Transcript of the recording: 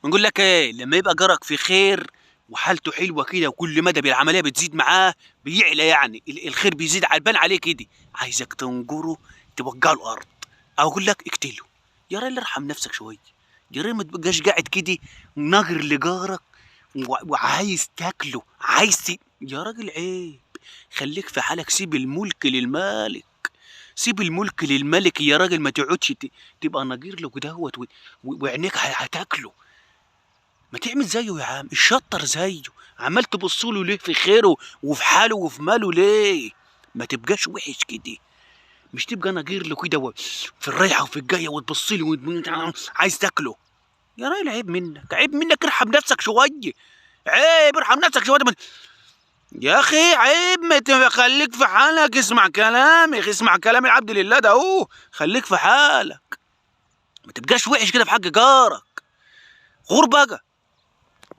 بنقول لك ايه، لما يبقى جارك في خير وحالته حلوة كده، وكل مدى بالعملية بتزيد معاه، بيعلى يعني الخير بيزيد عالبان عليه كده، عايزك تنجره توجعه الارض، او اقول لك اقتله. يا راجل ارحم نفسك شوية، يا راجل ما تبقاش قاعد كده ناجر لجارك وعايز تاكله، عايز يا راجل عيب، خليك في حالك، سيب الملك للمالك، سيب الملك للملك يا راجل، ما تقعدش تبقى ناجر له كدهوت وعينيك هتاكله. ما تعمل زيه يا عم، الشطر زيه، عمال تبص له ليه في خيره وفي حاله وفي ماله ليه؟ ما تبقاش وحش كده، مش تبقى ناجر له كده في الرايحه وفي الجاية وتبص له عايز تاكله. يا راجل عيب منك، عيب منك، ارحم نفسك شوية، عيب، ارحم نفسك شوية. يا اخي عيب، ما خليك في حالك، اسمع كلامي، اسمع كلام العبد لله ده اهو، خليك في حالك، ما تبقاش وحش كده في حق جارك. غور بقى.